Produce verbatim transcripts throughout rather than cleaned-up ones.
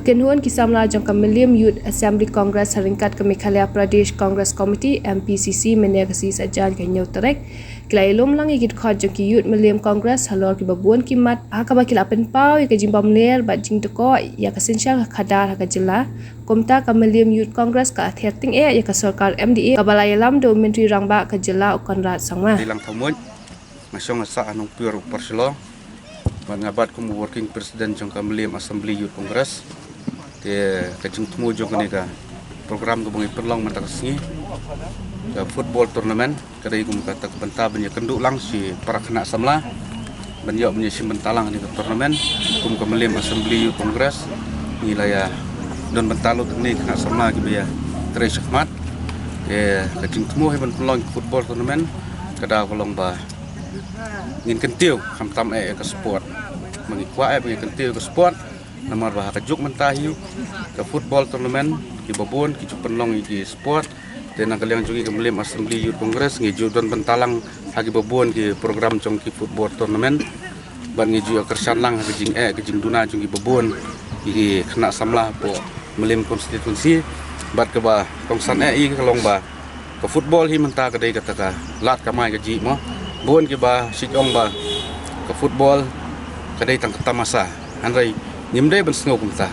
Kynhun ki samla jong ka Mylliem Youth Assembly Congress ha ryngkat ka Meghalaya Pradesh Congress Committee, M P C C, mynne ka sngi Saitjaiñ ka hynñiew tarik, ki la ïalum lang ïa ki dkhot jong ki Youth Mylliem Congress halor kiba bun ki mat ha kaba ki la pynpaw ïa ka jingbymler bad jingdkoh ïa ka synshar ka khadar ha ka jylla. Kumta ka Mylliem Youth Congress ka la ther tyngeh ïa ka sorkar M D A kaba la ïalam da u Myntri Rangbah ka jylla u Conrad Sangma. Dei lang thaw muid, nga shong nga sah ha Nongpyiur Upper Shillong. Bad nga bat kum u working president jong ka Mylliem Assembly Youth Congress. Te ka jingthmu jong kane ka program kaba ngi pynlong mynta ka sngi, ka football tournament, ka dei kum kata ka bynta ban ïakynduh lang shi para khynnah samla ban ïoh ban ïashim bynta lang ha kane ka tournament. Kum ka Mylliem Assembly Youth Congress, ngi la ïa don bynta lut hangne khynnah samla kiba ïatrei shakhmat. Te ka jingthmu hi ban pynlong football tournament ka daw ka long ba ngin kyntiew khamtam eh ïa ka sport. Ba ngi kwah eh ba ngin kyntiew ïa ka sport. Namar ba ha ka juk mynta hi ka football tournament kiba bun ki ju pynlong ïa ki sport. Te na ka liang jong ngi ka Mylliem Assembly Youth Congress ngi ju don bynta lang ha kiba bun ki program jong ki football tournament. Bad ngi ju ïa kyrshan lang ha ka jingeh ka jingduna jong kiba bun ki khynnah samla hapoh Mylliem constituency. Bad kaba kongsan eh ïa ka long ba ka football hi mynta ka dei kata ka lad kamai kajih mo. Bun kiba shait ong ba ka football ka dei tang ka tamasa. Hynrei ngim dei ban sngew kumta.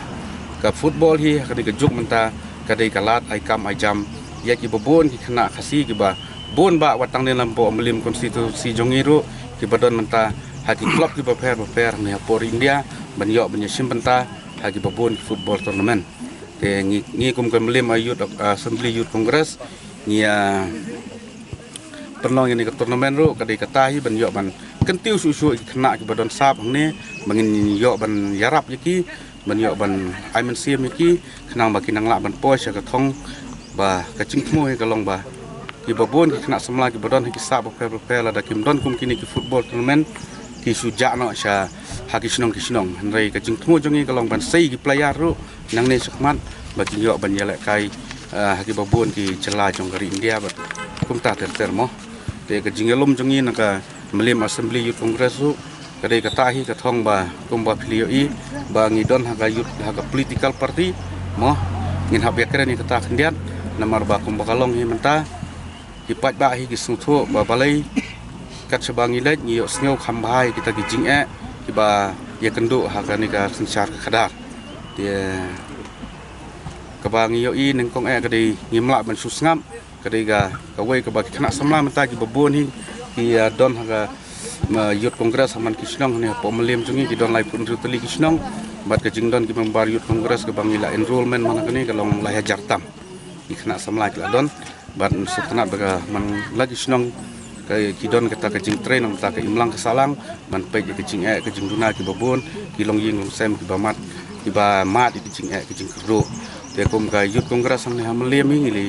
Ka football hi ha kane ka juk mynta ka dei ka lad ai kam ai jam ïa kiba bun ki khynnah Khasi kiba bun bah wat tang ne hapoh Mylliem constituency jong ngi ruh kiba don mynta ha ki club kiba pher bapher ne hapoh India ban ïoh ban ïashim bynta ha kiba bun ki football tournament. Te ngi, ngi kum ka Mylliem Youth, ah, Assembly Youth Congress, ngi, ah, pynlong ïa kane ka tournament ruh ka dei kata hi ban ïoh ban kyntiew shuh shuh ïa ki khynnah kiba don sap hangne, ba ngin ïoh ban ïarap ïa ki, ban ïoh ban ai mynsiem ïa ki, khnang ba kin nang lah ban poi sha ka thong. Ba ka jingthmu hi ka long ba kiba bun ki khynnah samla kiba don ha ki sap bapher bapher, lada kim don kum kine ki football tournament ki shu jah noh sha ha ki shnong ki shnong. Hynrei ka jingthmu jong ngi ka long ban sei ki player ruh nangne shakhmat ba kin ïoh ban ïalehkai, ah, ha kiba bun ki jylla jong ka ri India bad kumta ter ter mo. Te ka jingïalum jong ngi na ka Mylliem Assembly Youth Congress ruh ka dei kata hi, ka thong ba kumba phi la ïohi ba ngi don ha ka youth, ha ka political party mo. Ngin hap ïakren ïa kata khyndiat namar ba kumba ka long hi mynta, ki paidbah hi ki sngewthuh ba balei kat shaba ngi leit ngi ïohsngew kham bha ïa kita ki jingeh kiba ïakynduh ha kane ka synshar ka khadar. Te kaba ngi ïohi nyngkong eh ka dei ngim lah ban shu sngap, ka dei ka, kawei kaba ki khynnah samla mynta kiba bun hi ki, ah, don ha ka, ah, Youth Congress ha man ki shnong ne hapoh Mylliem jong ngi ki don laiphew hynriew tylli ki shnong. Bad ka jingdon ki member Youth Congress kaba ngi la enrolment man ha kane ka long lai hajar tam ki khynnah samla ki la don. Bad sngewtynnat ba ka man la ki shnong ka, ki don kata ka jingtrei na ka bynta ka imlang ka sahlang ban peit ïa ka jingeh ka jingduna kiba bun, ki longïing longsem kiba mad, kiba mad ïa ka jingeh ka jingkyrduh. Te kum ka Youth Congress hangne ha Mylliem hi ngi la,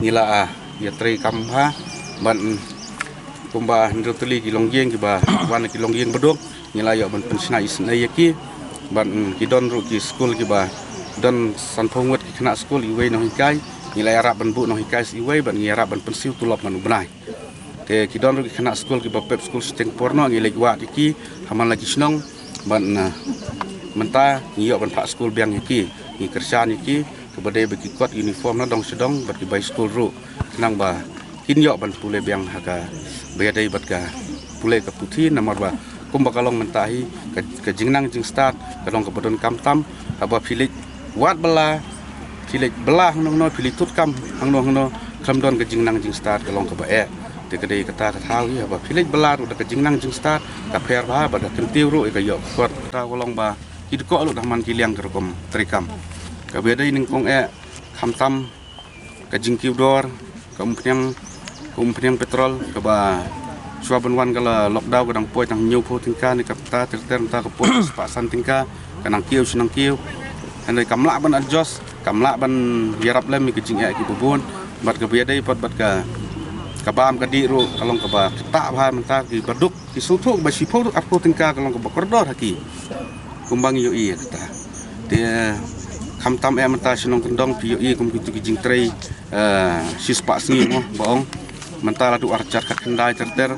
ngi la, ah, ïatrei kam bha ban, mm, kumba hynriew tylli ki longïing kiba wan ki longïing baduk, ngi la ïoh ban pynshna isynei ïa ki. Ban, mm, ki don ruh ki skul kiba don sanphew ngut ki khynnah skul, iwei nonghikai, ngi la ïarap ban buh nonghikai sa iwei bad ngi ïarap ban pynsiew tulop man u bnai. Te ki don ruh ki khynnah skul kiba pep skul shiteng por noh, ngi leit wad ïa ki ha man la ki shnong. Bad, ah, mynta ngi ïoh ban phah skul biang ïa ki, ngi kyrshan ïa ki kaba dei ba ki kot uniform na dong sha dong bad ki bai skul ruh, khnang ba kin ïoh ban pule biang ha kaba ïadei bad ka pule ka puthi. Namar ba kumba ka long mynta hi ka, ka jingnang jingstad ka long kaba donkam tam. Haba phi leit wad bylla, phi leit bylla hangno hangno, phi leit thut kam hangno hangno, khlem don ka jingnang jingstad ka long kaba eh. Te ka dei kata ka thaw hi haba phi leit bylla ruh da ka jingnang jingstad ka pher bha bad ka kyntiew ruh ïa ka ïoh ka kot. Kata ka long ba ki dkoh lut ha man ki liang ka rukom treikam. Kaba ïadei nyngkong eh khamtam ka jingkiew dor, ka umphniang, ka umphniang petrol kaba shuwa ban wan ka la lockdown ka dang poi tang hynñiewphew tyngka, ne ka bynta ter ter mynta ka poi spah san tyngka, ka nang kiew shi nang kiew. Hynrei kam lah ban adjust, kam lah ban ïarap lem ïa ka jingeh kiba bun. Bad kaba ïadei pat bad ka, ka bam ka dih ruh ka long kaba ktah bha mynta, kiba duk ki sngewthuh ba shiphew arphew tyngka ka long kaba kordor ha ki. Kumba ngi ïohi ïa kata. Te khamtam eh mynta shnong kyndong phi ïohi kum kitu ki jingtrei, eh, shispah sngi mo ba ong. Mynta la dei arhajar khatkhyndai ter ter.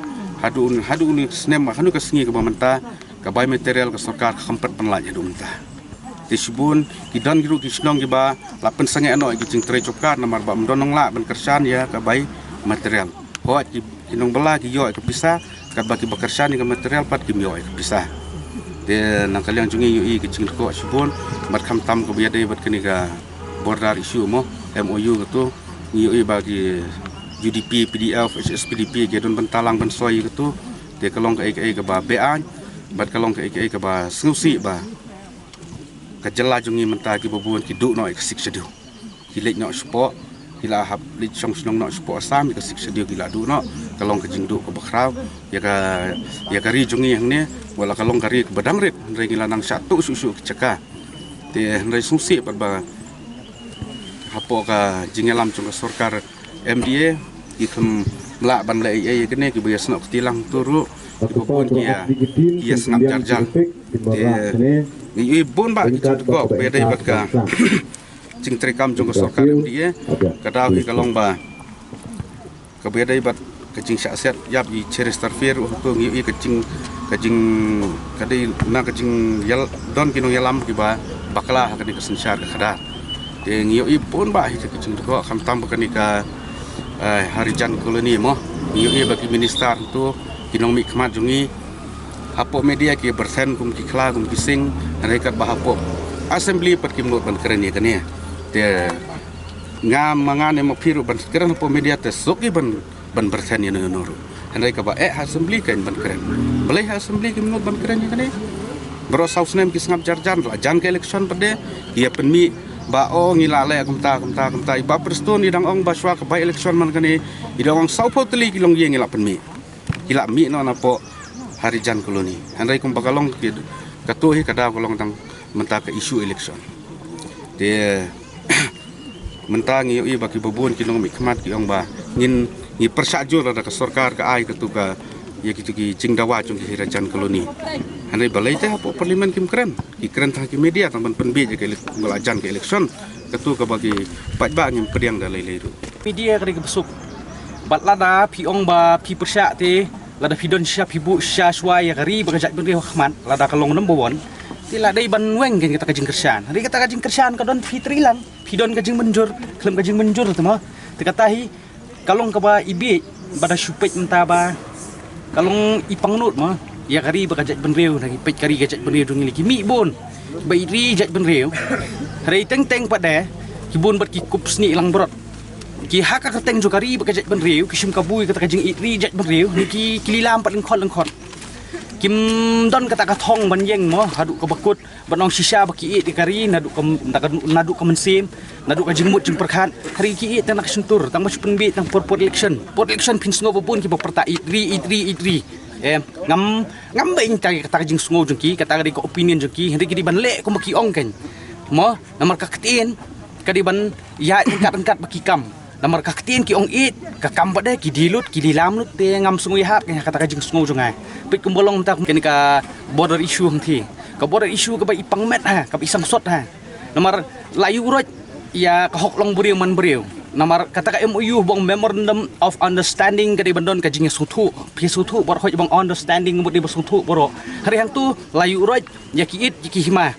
Haduh un, haduh une u snem, haduh ka sngi kaba mynta, ka bai material ka sorkar kam pat pynlait haduh mynta. Te shibun ki don ki ruh ki shnong kiba la pynsangeh noh ïa ki jingtrei jobkar namar ba ym don nonglah ban kyrshan ïa ka bai material. Hooid ki, ki nongbylla ki ïoh ïa ka pisa, katba kiba kyrshan ïa ka material pat kim ïoh ïa ka pisa. Te na ka liang jong ngi ngi ïohi ka jingdkoh shibun, bad khamtam kaba ïadei bad kane ka border issue mo, M O U katu, ngi ïohi ba ki U D P, P D F, H S P D P ki don bynta lang ban soi ïa katu. Te ka long kaei kaei kaba beaiñ, bad ka long kaei kaei kaba sngewsih ba ka jylla jong ngi mynta kiba bun ki duh noh ïa ka Sixth Schedule. Ki leit noh shapoh, ki la hap leit shong shnong noh shapoh Assam, ïa ka Sixth Schedule ki la duh noh, ka long ka jingduh kaba khraw ïa ka, ïa ka ri jong ngi hangne. Wat la ka long ka ri kaba dang rit, hynrei ngi la nang shah tuh shuh shuh ki jaka. Te hynrei sngewsih pat ba hapoh ka jingïalam jong ka sorkar M D A, ki khlem lah ban leh ei ei ïa kane, kiba ïasnoh kti lang tu ruh, kiba bun ki ïa, ki ïa sngap jar jar. Te ngi ïohi bun bah ki jingdkoh kaba ïadei bad ka jingtreikam jong ka sorkar M D A. Ka daw hi ka long ba kaba ïadei bad ka jingshah siat ïap i Cheristerfir ruh tu ngi ïohi ka jing, ka jing, ka dei na ka jingïal, don ki nongïalam kiba bakla ha kane ka synshar ka khadar. Te ngi ïohi bun bah hi ka jingdkoh, khamtam ba kane ka, eh, Harijan Colony mo. Ngi ïohi ba ki minister tu, ki nongmihkhmat jong ngi, hapoh media ki byrthen kum ki khla kum ki sing, hynrei katba hapoh assembly pat kim nud ban kren ïa kane. Te nga ma nga ne ma phi ruh ban kren hapoh media te suk ïa ban, ban byrthen ïano ïano ruh. Hynrei kaba eh ha assembly kan ban kren. Balei ha assembly kim nud ban kren ïa kane? Baroh saw snem ki sngap jar jar, la jan ka election pat de, ki ïa pynmih ba o ngi la leh kumta kumta kumta. I Bah Prestone i dang ong ba shuwa ka by election man kane, i dang ong saw phew tylli ki longïing i la pynmih. Ki la mih noh napoh Harijan Colony. Hynrei kumba ka long ki, katu hi ka daw ka long tang mynta ka issue election. Te mynta ngi ïohi ba kiba bun ki nongmihkhmat ki ong ba ngin, ngi pyrshah jur lada ka sorkar ka ai katu ka, ïa kitu ki jingdawa jong ki Harijan Colony. Hynrei balei te hapoh parliament kim kren? Ki kren tang ha ki media tang ban pynbiej ïa ka elek-, ba la jan ka election. Katu kaba ki paidbah ngim pdiang da lei lei ruh. Media ka dei kaba suk. Bad lada phi ong ba phi pyrshah te, lada phi don shisha phi buh shisha shuwa ïa ka ri bad ka jaitbynriew ha khmat, lada ka long number one, te la dei ban weng kein kata ka jingkyrshan. Hynrei kata ka jingkyrshan ka don phi trei lang, phi don ka jingmynjur, khlem ka jingmynjur te mo. Te kata hi ka long kaba i bieit, ba da shu peit mynta ba ka long i pangnud mo ïa ka ri bad ka jaitbynriew, na ki peit ka ri ka jaitbynriew jong ngi la ki mih bun ba ïeit ri jaitbynriew. Hynrei teng teng pat de ki bun bad ki kup snieh langbrot. Ki ha ka kyrteng jong ka ri bad ka jaitbynriew ki shim kabu ïa kata ka jingïeit ri jaitbynriew, ne ki, ki lilam pat lyngkhot lyngkhot. Kim don kata ka thong ban ïeng mo haduh kaba kut, ban ong shisha ba ki ïeit ïa ka ri naduh ka, naduh ka, naduh ka mynsiem, naduh ka jingmut jingpyrkhat. Hynrei ki ïeit tang na ka shyntur, tang ba shu pynbiej tang por por election. Por election phin sngew ba bun kiba pyrta ïeit ri, ïeit ri, ïeit ri. Em, ngam, ngam beiñ tang ïa kata ka jingsngew jong ki, kata ka dei ka opinion jong ki, hynrei ki dei ban leh kumba ki ong kein. Mo, namar ka ktien ka dei ban ïaid ryngkat ryngkat bad ki kam. Namar ka ktien ki ong ïeit, ka kam pat de ki die lut, ki die lam lut, te ngam sngew ïahap kein ha kata ka jingsngew jong nga. Peit kumba long mynta kum kane ka border issue hangthie. Ka border issue kaba i pang met ha, kaba i sangsot ha. Namar la ïuhroit ïa ka hok long briew man briew. Namar kata ka M O U ba ong Memorandum of Understanding ka dei ban don ka jingïasngewthuh. Phi sngewthuh baroh hoi ba ong understanding mut dei ba sngewthuh baroh. Hynrei hangtu la ïuhroit ïa ki ïit ïa ki hima.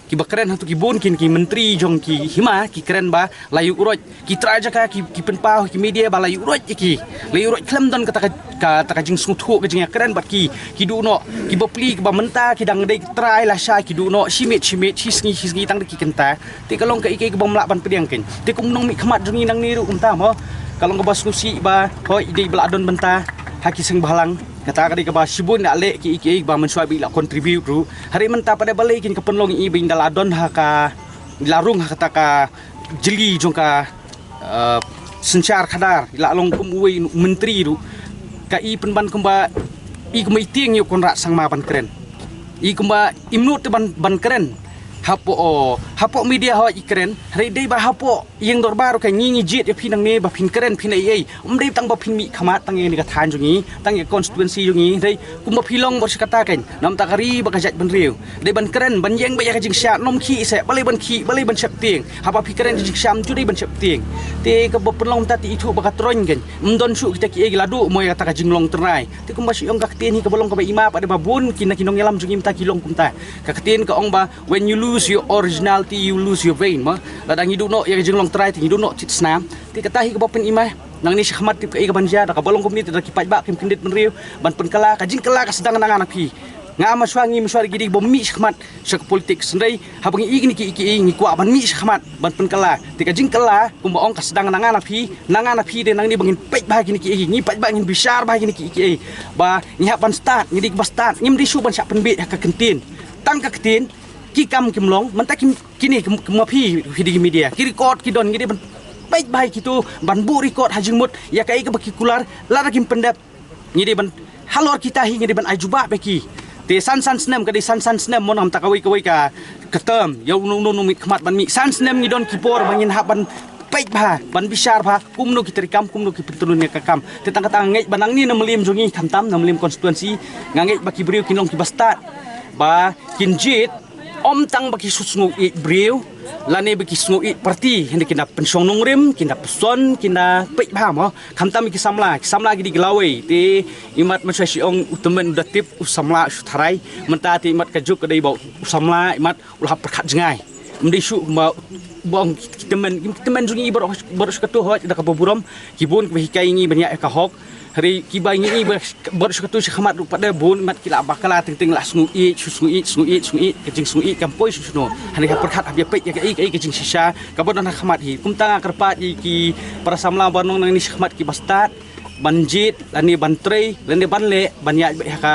Kiba kren hangtu ki bun kin ki myntri jong ki hima ki kren ba la ïuhroit, ki trai jaka ki, ki pynpaw ki media ba la ïuhroit ïa ki. La ïuhroit khlem don kata ka, kata ka jingsngewthuh ka jingïakren bad ki, ki duh noh, ki bapli kiba mynta ki dang dei trai lashai ki duh noh shi miet shi miet, shi sngi shi sngi tang da ki kynta. Te ka long kaei kaei kaba ym lah ban pdiang kein. Te kum nongmihkhmat jong ngi nangne ruh kumta mo, ka long kaba sngewsih ba hoi i dei ba la don bynta ha ki seng bhalang. Kata ka dei kaba shibun la leh kiei kiei ba mynshuwa ba i la contribute ruh. Hynrei mynta pat de balei kein ka pynlong i ba i da la don ha ka, la rung ha kata ka jylli jong ka, eh, synshar khadar, i la long kum uwei u myntri ruh. Ka i pynban kumba i kumba i tieng ïa u Conrad Sangma ban kren. I kumba im nud te ban, ban kren. Hapoh, hapoh media hoi i kren. Hynrei dei ba hapoh ïing dorbar ruh ka ngi ngi jied ïa phi nangne ba phin kren phin ei ei. Ym dei tang ba phin mihkhmat tang ïa kane ka thaiñ jong ngi, tang ïa constituency jong ngi, hynrei kumba phi long bad shi katta kein, namar ka ri bad ka jaitbynriew. Dei ban kren, ban ïeng bad ïa ka jingshad, ym khih seh, balei ban khih, balei ban sheptieng. Haba phi kren ka jingsham, ju dei ban sheptieng. Te kaba pynlong mynta te ithuh ba ka troiñ kein. Ym don shuh kita kiei ki la duh mo ïa kata ka jinglong tyrnai. Te kumba shu ong ka ktien hi kaba long kaba i map, bad ba bun ki na ki nongïalam jong ngi mynta ki long kumta. Ka ktien ka ong ba, when you lose lose your originality, you lose your vein, ma. Lada ngi duh noh ïa ka jinglong trai te ngi duh noh thied snam. Te kata hi kaba pynimai. Nangne shakhmat tip kaei kaban jia, da kaba long kumne te da ki paidbah kim kyndit bynriew ban pynkylla, ka jingkylla ka sdang na nga na phi. Nga mynshuwa, ngi mynshuwa ki dei ba mih shakhmat sha ka politics. Hynrei haba ngi i kine kiei kiei ngi kwah ban mih shakhmat ban pynkylla. Te ka jingkylla kumba ong ka sdang na nga na phi, na nga na phi de nangne ba ngin peit bha kine kiei kiei, ngi peit bha, ngin bishar bha kine kiei kiei. Ba ngi hap ban stad, ngi dei ba stad, ngim dei shuh ban shah pynbeit ha ka ktien. Tang ka ktien, ki kam kim long, mynta kim, kine kim, kim, ma phi, phi dei ki media, ki record ki don, ngi dei ban peit bha ïa kito, ban buh record ha jingmut ïa kaei kaba ki kular, lada kim pyndep, ngi dei ban halor kita hi, ngi dei ban ai jubab ïa ki. Te san san snem, ka dei san san snem, mon, namta kawei kawei ka, ka term, ïa uno uno uno mih khmat ban mih san snem, ngi don ki por ba ngin hap ban peit bha, ban bishar bha kumno ki treikam, kumno ki pyntrun ïa ka kam. Te tang kata nga ngeit ba nangne na Mylliem jong ngi, khamtam na Mylliem constituency, nga ngeit ba ki briew kin long kiba stad, ba kin jied, ym tang ba ki shu sngew ïeit briew lane ba ki sngew ïeit party, hynrei kin da pynshong nongrim, kin da pynshong, kin da peit bha, mo. Khamtam ki samla, ki samla ki dei ki lawei. Te imat mynshuwa shu ong u tymmen u da tip, u samla u shu tharai. Mynta te imat ka juk ka dei ba u samla imat u la hap pyrkhat jngai. Ym dei shuh ba, ba ong ki tymmen, ki tymmen jong ngi baroh, baroh shi kato, hooid, da kaba burom, ki bun kiba hikai ngi ban ïa ka hok. Hynrei kiba ngi i ba, baroh shi kato shi khmat ruh pat de bun, imat ki la bakla teng teng, la sngew ïeit, shu sngew ïeit, sngew ïeit, sngew ïeit, ka jingsngew ïeit kam poi shuh shuh noh. Hynrei ka pyrkhat hap ïa peit ïa kaei kaei ka jingshisha kaba don ha khmat hi. Kumta nga kyrpad ïa ki para samla ba nong nangne shi khmat kiba stad ban jied lane ban trei lane ban leh, ban ïaid beit ha ka,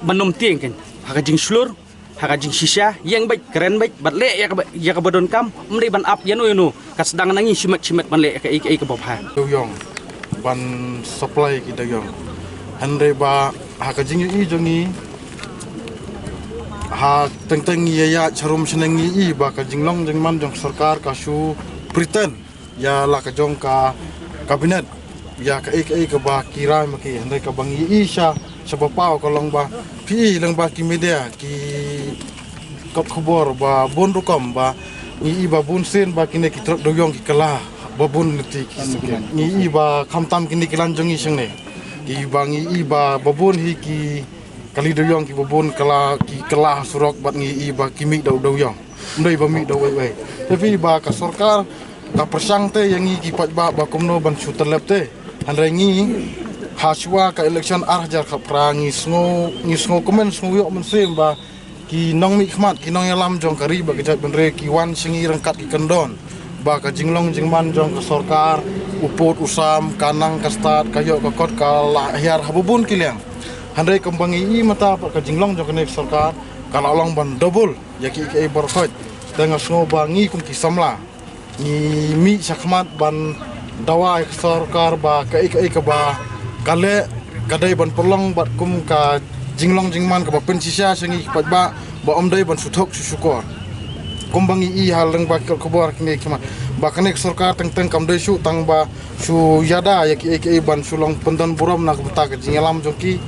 ban nym tieng kan ha ka jingshlur, ha ka jingshisha, ïeng beit, kren beit, bad leh ïa kaba, ïa kaba donkam, ym dei ban ap ïano ïano. Ka sdang na ngi shimet shimet ban leh ïa kaei kaei kaba bha. Dewïong, ban supply ki dewïong. Hynrei ba ha ka jingïohi jong ngi, ha teng teng ïa ïa sharum shneng ngi i ba ka jinglong jingman jong sorkar ka shu pretend ïa la ka jong ka cabinet, ïa kaei kaei kaba ki rai ma ki, hynrei kaba ngi i sha, sha ba paw ka long ba phi i lyngba ki media, ki kot khubor ba bun rukom ba ngi i ba bun sien ba kine ki trok dewïong ki kylla ba bun lynti ki sien. Ngi i ba khamtam kine ki lan jong ngi shangne, ki ba ngi i ba ba bun hi ki kali dewïong kiba bun kylla, ki kylla ha surok bad ngi i ba ki mih da u dewïong. Ym dei ba mih da uwei uwei. Te phi ba ka sorkar ka pyrshang te ïa ngi ki paidbah ba kumno ban shu tyllep te. Hynrei ngi ha shuwa ka election ar hajar khatphra ngi sngew, ngi sngewkmen sngewïoh mynsiem ba ki nongmihkhmat, ki nongïalam jong ka ri bad ka jaitbynriew ki wan sha ngi ryngkat ki kyndon ba ka jinglong jingman jong ka sorkar, u pud u sam, ka nang ka stad, ka ïoh ka kot ka la hiar ha ba bun ki liang. Hynrei kumba ngi i mynta bad ka jinglong jong kane ka sorkar ka la long ban double ïa kiei kiei baroh khoit. Te nga sngew ba ngi kum ki samla ngi mih shakhmat ban dawa ïa ka sorkar ba kaei kaei kaba ka leh ka dei ban pynlong bad kum ka jinglong jingman kaba pynshisha sha ngi ki paidbah, ba ym dei ban shu thok shu shukor. Kumba ngi i ha lyngba ki kot khubor kine ki khmat ba kane ka sorkar teng teng kam dei shuh tang ba shu ïada ïa kiei kiei ban shu long pyndon burom na ka bynta ka jingïalam jong ki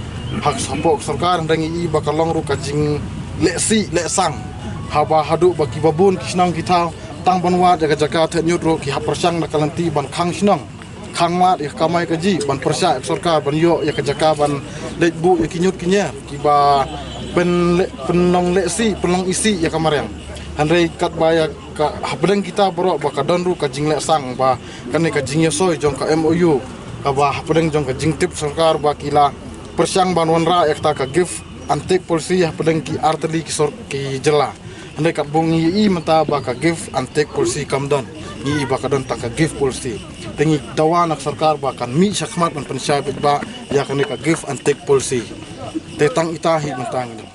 ha ka, hapoh ka sorkar, hynrei ngi i ba ka long ruh ka jinglehsih lehsang. Haba haduh ba kiba bun ki shnong ki thaw tang ban wad ïa ka jaka theh ñiut ruh ki hap pyrshang na ka lynti ban khang shnong, khang lad ïa ka kamai kajih, ban pyrshah ïa ka sorkar ban ïoh ïa ka jaka ban leit buh ïa ki ñiut ki ñier kiba pynleh, pynlong lehsih, pynlong isih ïa ka mariang. Hynrei katba ïa ka hapdeng kita baroh ba ka don ruh ka jinglehsang ba kane ka jingïasoi jong ka M O U kaba hapdeng jong ka jingtip sorkar ba ki la pyrshang ban wanrah ïa kata ka give and take policy hapdeng ki artylli ki sor-, ki jylla. Hynrei katba ngi i mynta ba ka give and take policy kam don, ngi i ba ka don tang ka give policy. Te ngi dawa na ka sorkar ba kan mih shakhmat ban pynshai beit ba ïa kane ka give and take policy. Te tang ita hi mynta ngi don.